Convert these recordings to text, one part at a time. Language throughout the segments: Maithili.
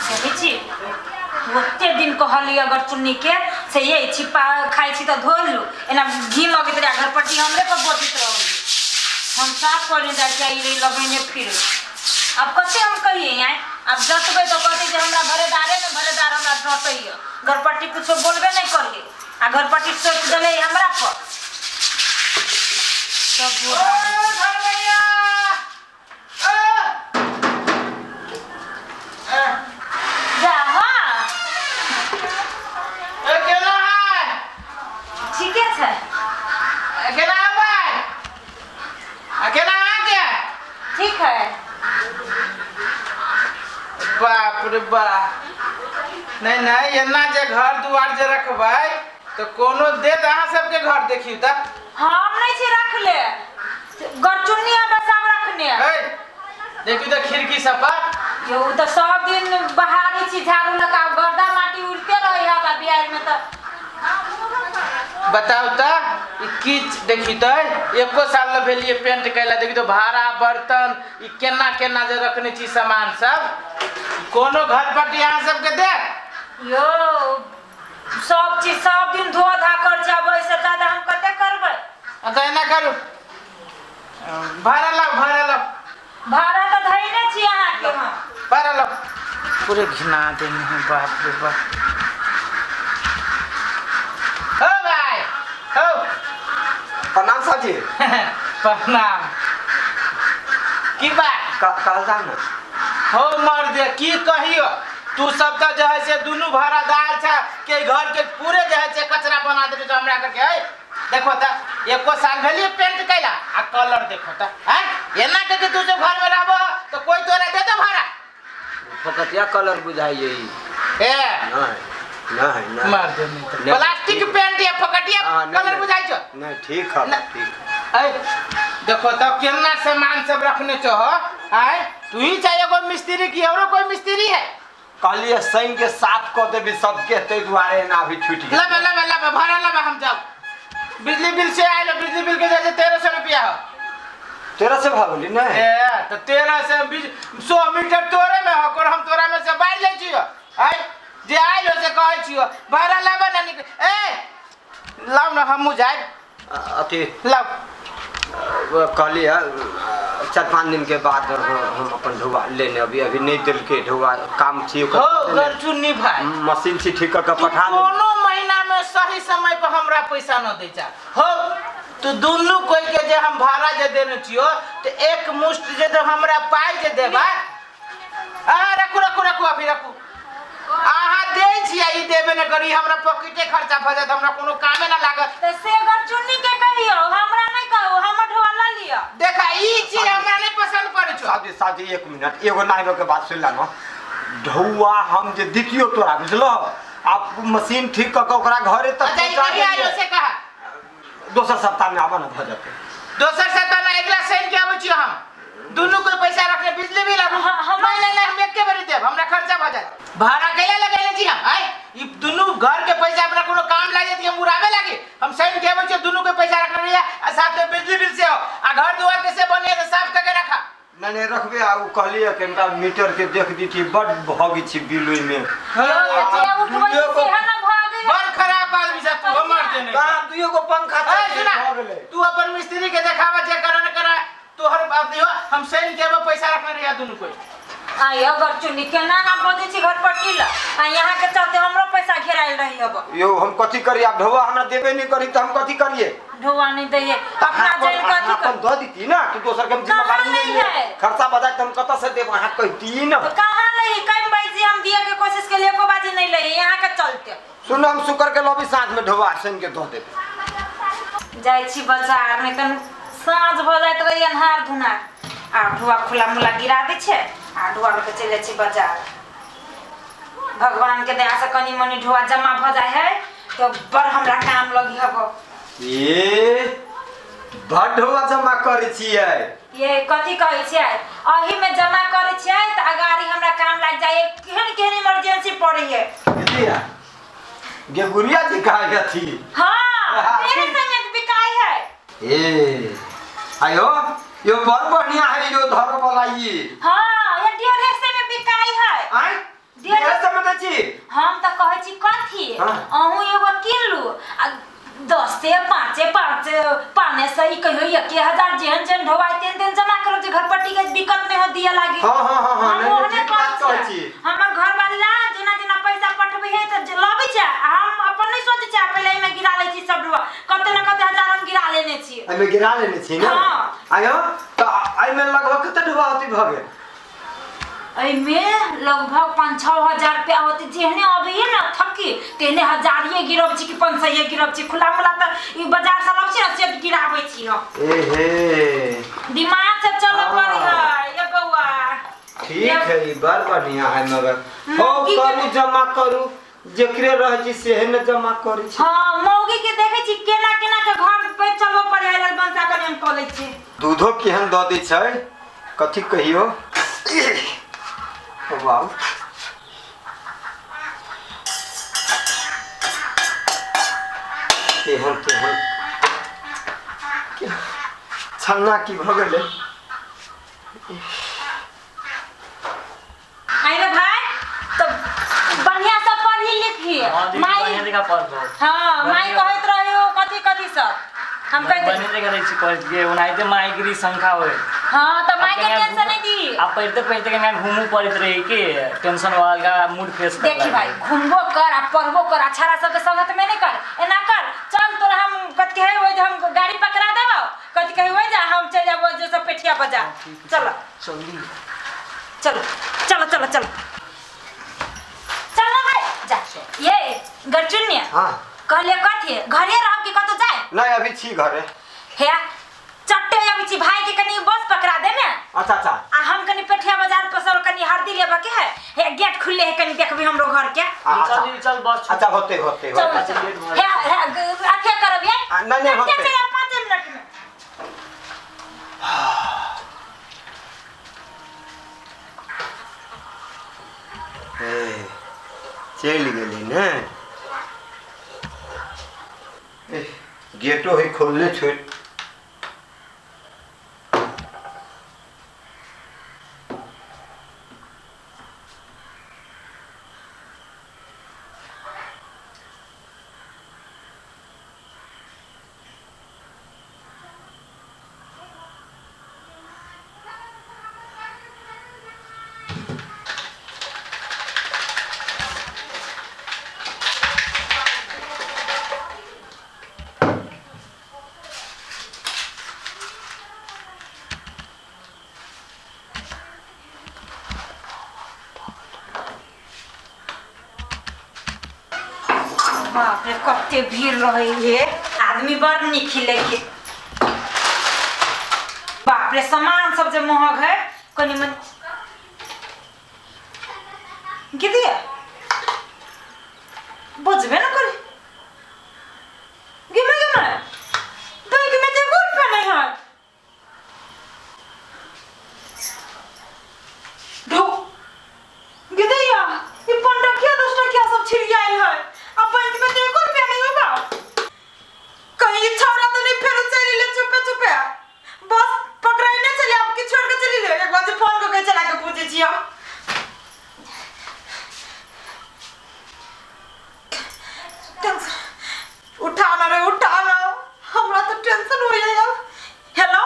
देखै छी ओते दिन कहली अगर चुन्नी के से ये छिपा खाइ छी तऽ धो लू एना घी मगैत रहे घर पट्टी हमरे पर बजैत रहू हम साफ करने जाइ छियै ई लगेने फिर अब कते हम कहिए आँय आब डटबै तऽ कहतै जे हमरा भरेदारे ने भरेदार हमरा डटैए घरपट्टी कुछो बोलबे नहि करिए आ घरपट्टी सोचि देले हमरा पर सब ओ धर्मैया ओ ए जा हाँ ए केना है ठीके छै ए, केना आबै आ केना अहाँके ठीक है बाप रे बाप नहीं नहीं एना जे घर दुआर जे रखबै तऽ कोनो देत अहाँ सबके घर देखियौ तऽ हम नहीं छी रखले गरचुन्नी आ बस आब रखने है देखियौ तऽ खिड़की सब पर यौ तऽ सब दिन बहारी छी झाड़ू लगा गर्दा माटी उड़ते रहे है बा बिहार में तऽ बताउ तऽ ई की देखी तऽ एको साल न भेलियै पेंट कैला देखी तऽ भाड़ा बर्तन ई केना केना जे रखने छी सामान सब कोनो घर पट्टी अहाँ सबके दे यौ सब चीज सब दिन धो धा कर छै आब एहिसँ ज्यादा हम कते करबै आ तऽ एना करू भाड़ा लाउ भाड़ा लाउ भाड़ा तऽ धैने छी अहाँके हम भाड़ा लाउ पूरे घिना देने हैं बाप रे बाप हो भाई हो प्रणाम साहब जी प्रणाम की बात कहल जाउ ने हो मर्द की कहियो तू सब तऽ जे है से दुनू भाड़ादार छै के घर के पूरे जे है से कचरा बना देने छौ हमरा करके है देखो तऽ एको साल भेलिए पेंट कैला आ कलर देखो तऽ हैं एना के कि तू सब घर में रहबो तऽ कोई तोरा देतो भाड़ा फकतिया कलर बुझाइए ई ए नहीं नहीं नहीं मार दे नहीं तऽ। नहीं, प्लास्टिक ठीक। पेंट या फकटिया हाँ, नहीं, कलर नहीं। बुझाइ छौ नहीं ठीक है नहीं। ठीक है ऐ देखो तो केना सामान सब रखने छो हो आय तू ही चाहिए कोई मिस्त्री की औरो कोई मिस्त्री है कहलिए सैन के साफ कऽ देबी सबके ताहि दुआरे एना अभी छूटि गेल लबे लबे लबे भाड़ा लबे हम जाओ बिजली बिल से आयल बिजली बिल के जाए 1300 रुपया हो 1300 भऽ गेली नहि ए तो 1300 बीस 100 मीटर तोरे में हो कर हम तोरा में से बाहर जाइ छियो आय जे आयल हो से कहै छियो भाड़ा लबे ना निकल ए लाउ ना हमहूँ जायब अथी लाउ कहलिए 4-5 दिन के बाद हम अपन ढुआ लेने अभी अभी नहीं दिलके ढुआ काम छी ओकर हो कऽ देने। गरचुन्नी भाई मशीन छी ठीक कऽ के तू पठा दे कोनो महीना में सही समय पर हमरा पैसा न दै छा हो तू दुनू कोई के जे हम भाड़ा जे देने छियो तो एक मुश्त जे तो हमरा पाई जे देबा आ रखू रखू रखू अभी रखू अहाँ दै छियै ई देबे न करी हमरा पॉकेटे खर्चा भऽ जायत हमरा कोनो कामे न लागत तऽ से गरचुन्नी के कहियौ हमरा नहि कहू हमर ढोआ लऽ लिअ देखा ई चीज हमरा नहीं पसंद पड़ै छौ सादी सादी एक मिनट एगो नाइनो के बात सुन ला न ढौआ हम जे दितियो तोरा बुझलो आप मशीन ठीक कऽ के ओकरा घरे तक अच्छा ई पहुँचा कहिया आयो देलियै। से कहा दोसर सप्ताह में आबऽ न भऽ जेतै दोसर सप्ताह ना अगिला शनि के आबै छियो हम दुनू कोई पैसा रखने बिजली बिल आबू हाँ, हम- नहीं नहीं नहीं हम एके बेरी देब हमरा खर्चा भऽ जायत भाड़ा कैला लगेले छी हम आय ई दुनू घर के पैसा अपना कोनो काम लागे कि हम उड़ावे लागी हम शनि के आबै छियो दुनू के पैसा रखने रहिया आ साथ में बिजली बिल से हो आ घर दुआर के से बनिया से साफ करके रखा नहीं नहीं रखबे आ उ कहलियै कनिटा मीटर के देख दीती बड भऽ छी बिल ओहिमे यौ जे उठबै छी सेहे न भऽ गेल बड़ खराब आदमी छै तू हमर देने कहाँ दुइयो गो पंखा ए, सुना भऽ गेलै तू अपन मिस्त्री के देखावा जे करे न करे तोहर बात नहीं हो हम शनि के आबै पैसा रखने रहिया दुनू कोई आइ अगर चुन्नी केना ना बजै छी घर पट्टी ल आ यहाँ के चलते हमरो पैसा घेरायल रही अब यौ हम कथी करी आब ढौआ हमरा देबे नहीं करी तऽ हम कथी करिए ढोआ नहीं दैये अपना जैन कथी अपन कर दऽ दीती ना कि दोसर के हम कहाँ जिम्मेदारी नहीं नहीं लिए है? खर्चा बजाय तऽ हम कतऽ से देब अहाँ कहती ना तो कहाँ लही कम बाजी हम दिए के कोशिश के लिए एको बाजी नहीं लही यहाँ के चलते सुन हम शुक्र के लबी साँझ में ढौआ शनि के दऽ देबै जाइ छी बाजार में तन साँझ भऽ जाइत रही अन्हार धुनार आ ढुआ खुला मुला गिरा दै छै आ ढुआ लऽ के चलि जाइ छी बाजार भगवान के दया से कनी मनी ढुआ जमा भऽ जाइ है तो बड़ हमरा काम लगी हबो ए बड ढौआ जमा करै छियै ये कथी कहै छियै अही में जमा करै छियै तऽ अगाड़ी हमरा काम लागि जाइ है केहन केहन इमरजेंसी पड़ै है दीदी गे गुड़िया जी कहाँ अथी हाँ मेरे संगे बिकाई है ए आयो यो बड़ बढ़िया है यो धर वाला ई हाँ ये 150 में बिकाई है आय डेढ़ हम तऽ कहै छी कथी हाँ। अहूँ एगो कीन लू आ दसे पाँचे पाँच पाने सही कहियो एके हजार जेहन जेहन ढोवाइ तेहन तेहन जमा करो जे घरपट्टी के दिक्कत नहीं हो दिया लागी हाँ, हाँ, हाँ, हाँ, हम नहीं, नहीं, ओहने ठीक बात कहै कहै छियै। छी। हमर घर वाला जेना जेना पैसा पठबै है तऽ जे लबै छै आ हम अपन नहीं सोचै छियै पहिले एहिमे गिरा लै छी सब ढोआ कते ने कते हजार हम गिरा लेने छियै। एहिमे गिरा लेने छी ने? हाँ। आयो तऽ एहिमे लगभग कते ढोआ होती भऽ गेल? एहिमे लगभग 5-6 हजार रुपया होते। जेहने अबैये ने थकी तेहने हजारिये गिरब छी कि 500 गिरब छी। खुला मुला तऽ ई बाजार से लब छी ने से गिराबै छी हम। एहे। दिमाग से चलऽ पड़ै हाँ। है ये बौआ। ठीक है, ई बड़ बढ़िया है मगर हो मौगी के- करू जमा करू, जेकरे रहै छी सेहे ने जमा करै छी। हाँ, मौगी के देखै छी केना केना के घर पे चलबऽ पड़ै है। बनसा कनि हम कऽ लै छी। दूधो केहन दऽ दै छै, कथी कहियो बाबू। केहन केहन छन्ना की भऽ गेलै। आइ रे भाई, तऽ बढ़िया से पढ़ी लिखी। हाँ दीदी। माई बढ़िया जगह पढ़बो। हाँ, माई बढ़िया। कहैत रहियो कथी कथी सब हम कहि बढ़िया जगह रहै छी पढ़ के, ओनाहिते माइके शंका होय। हाँ, तऽ माई के टेंशन नहीं दी। आ पढ़ते पढ़ते के घूमू पड़ैत रही के टेंशन वाला मूड फ्रेश कर। देखी भाई, घूमबो कर आ पढ़बो कर। अच्छा सबके संगत में नहीं कर, एना कर, चल तोरा हम कथी कहे ओइ जे हम गाड़ी पकड़ा देबो, कथी कहे ओइ जा हम चल जाबो जो सब पेठिया बजा। चलो। जल्दी। चलो चलो चलो चलो चलो भाई, जा ये गरचुन्निया। हाँ। कहलिए कथी, घरे रहब कि कतौ जाए? नहीं, अभी छी घरे। हे, चट्टे अबै छी, भाई के कनी बस पकड़ा दे ने। अच्छा अच्छा। आ हम कनी पेठिया बाजार पर सब कनी हरदी लेबा के है। हे, गेट खुलले है, कनी देखबी हमरो घर के। अच्छा। चल दीदी, चल बस। अच्छा, होते होते। चलो। होते। चलो, हे हे अथे करब ये। आ, नहीं, नहीं, होते। चल 5 मिनट में। ए, चलि गेली ने। ए, गेटो है खोलले छोड़। बाप रे, कते भीड़ रहे हे, आदमी बड़ निक लेके। बाप रे, सामान सब जे महग है कनी मनी। गिदिया बुझबे न करी। गिमे गिमे, बैंक में तो एको रुपया नहीं है। ढो गिदैया, ये 5 टकिया 10 टकिया सब छिड़ियाइल है आ बैंक में तो एको रुपया नहीं होगा। कहीं ये छौड़ा तो नहीं फेर चली ले चुपे चुपे? बस पकड़ाई नहीं चले अब कि छोड़ के चली ले। एक बार जे फोन करके चला के पूछे छी हम। टेंशन उठा ना रे, उठा ना, हमरा तो टेंशन हो जाए अब। हेलो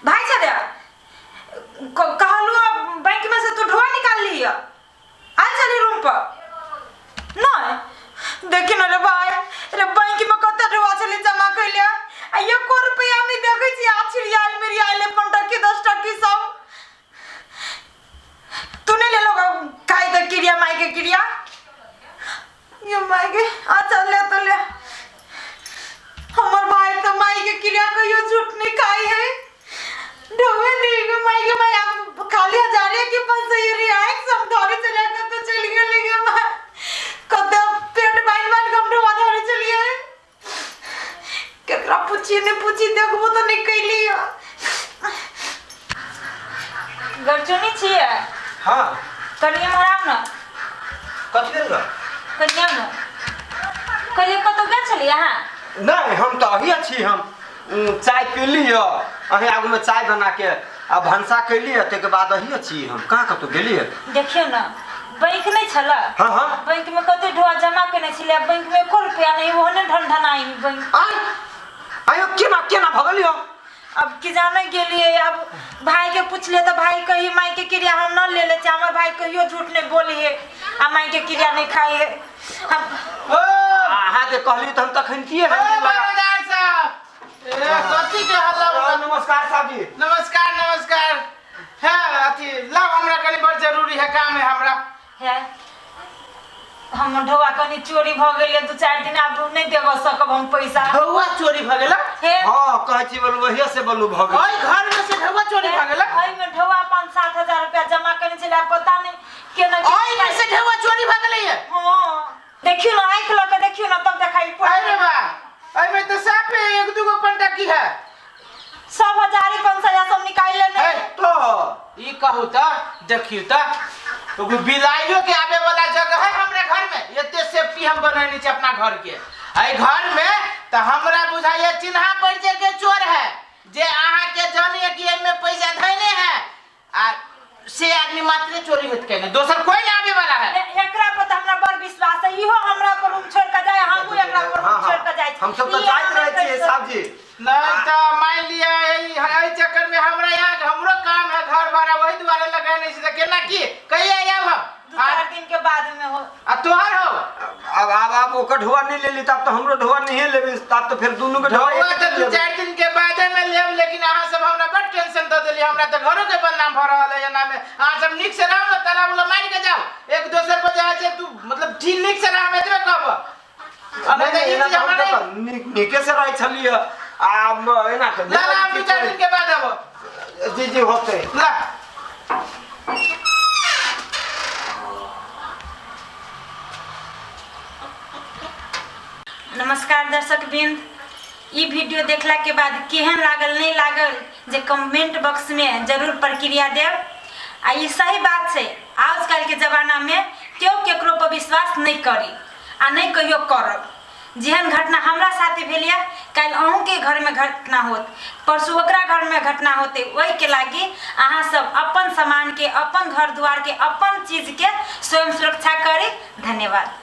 भाई, छे कहलू अब बैंक में से तू ढोआ निकाल लिया, आयल चली रूम पर। नहीं देखी ना रे भाई, रे बैंक में कते ढोआ छली जमा कैलिया आ एको रुपया नहीं देखै छी। आ छिड़ियाल मिरियाल 5 टकी 10 टकी सब। तू नहीं ले लो खाई तो क्रिया, माई के क्रिया, ये माई के। अच्छा ले तो ले। हमर भाई तो माई के क्रिया कहियो झूठ नहीं खाई है। ढोवे नहीं गे माई के माई, आप खाली हजारे के 500 रियाय सब धरे चले के तो चल गेली गे माई। कते पेट बांध बांध के हम ढोवा धरे चलिए। केकरा पूछी नहीं पूछी, देखबो तो नहीं कैली। गरचुनी छियै? हाँ। कनिए एम्हर आउ ने। कथी भेल ग? कनिए आउ ने। कहलियै कतहु गेल छलियै अहाँ? नहीं, हम तऽ अहिए छी। हम चाय पीली हऽ, अहीं आगूमे चाय बना के आ भनसा कैली हऽ, ताहिके बाद अहिए छी। हम कहाँ कतहु गेली हऽ? देखियौ ने, बैंक नहि छला हाँ हाँ बैंक में कते ढोआ जमा केने छलै बैंक में एको रुपया नहीं ओहने ढनढनाई बैंक आय आयो केना केना भगल यो अब की जाने गेलिए अब भाई के पूछले तो भाई कही माई के क्रिया हम न ले ले हमर भाई कहियो झूठ नहीं बोली है आ माई के क्रिया नहीं खाई है हम ओ अहाँ जे कहली तऽ हम तखन किए ओ बड़ोदार साहब ए कथी के हल्ला उल्ला? नमस्कार साहब जी नमस्कार नमस्कार है अथी लाओ हमरा कनी बड़ जरूरी है काम है हमरा है हमर ढोआ कनी चोरी भ गेलै दू चारि दिन आब नहीं देब सकब हम पैसा ढौआ चोरी भ गेला हे हाँ कहै छी बोलू वही से बोलू भऽ गेल ओइ घर में से ढौआ चोरी भ गेला एहिमे ढोआ 5-7 हजार रुपया जमा करने छलै आब पता नहीं केना ओइ में से ढौआ चोरी भ गेलै ये हाँ देखियौ ना आँखि लऽ के देखियौ ना तब देखाई अरे बा एहिमे तो साफे एक दूगो पंटकी है सब हजारी 5 हजार सब निकालि लेने है तो ई कहू त देखियो त एगो बिलाइयो के आवे वाला जगह है हमरा घर में एते सेफ्टी हम बनैने छी अपना घर के एहि घर में त हमरा बुझाइए चिन्हा परिचय के चोर है जे अहाँ के जानिए कि एहिमे पैसा धैने है आ से आदमी मात्रे चोरी होत के दोसर कोई ना आवे वाला है एकरा पर तऽ हमरा बड़ विश्वास है इहो हमरा पर रूम छोड़ के जाए हमहूँ एकरा पर हाँ, रूम हाँ। छोड़ के जाइ छी। हम सब तऽ ई जाइत हमरा रहै छियै कैसे- साहब जी नहीं तो मान लिया एहि एहि चक्कर में हमरा यहाँ हमरो काम है घर भाड़ा वही दुआरे लगाने छी त केना की कहिया आयब हम दू चार दिन के बाद में हो आ तोहर हो अब आब आब ओकर ढोआ नहीं लेली तब तो हमरो ढोआ नहीं लेबी तब तो फिर दुनू के ढोआ ढौआ एक तऽ दू लेबै। चारि दिन के बादे में लेब लेकिन अहाँ सब हमरा बड़ टेंशन दऽ देली हमरा तऽ घरो के बदनाम भऽ रहल है एना में अहाँ सब नीक से रहू ने ताला उला मारि के जाओ एक दोसर पर जाइ छै तू मतलब ठीक नीक से रहब एतबे कहब आ नहीं नहीं तऽ नहीं ई एना चीज तऽ हम हमरा तऽ नहि नीके से रहै छलियै आब एना तऽ ला ला हम दू चारि दिन के बाद आबो जी जी होतै ला नमस्कार दर्शक वृंद ई वीडियो देखला के बाद केहन लागल नहीं लागल जे कमेंट बॉक्स में जरूर प्रक्रिया देब आ ई सही बात छै आजकल के जमाना में केओ केकरो पर विश्वास नहीं करी आ नहीं कहियो करब जेहन घटना हमरा साथे भेल यऽ काल्हि अहूँके घरमे घटना होत परसू ओकरा घरमे घटना होतै ओहिके लागि अहाँ सब अपन सामानके अपन घर दुआरके अपन चीजके स्वयं सुरक्षा करी। धन्यवाद।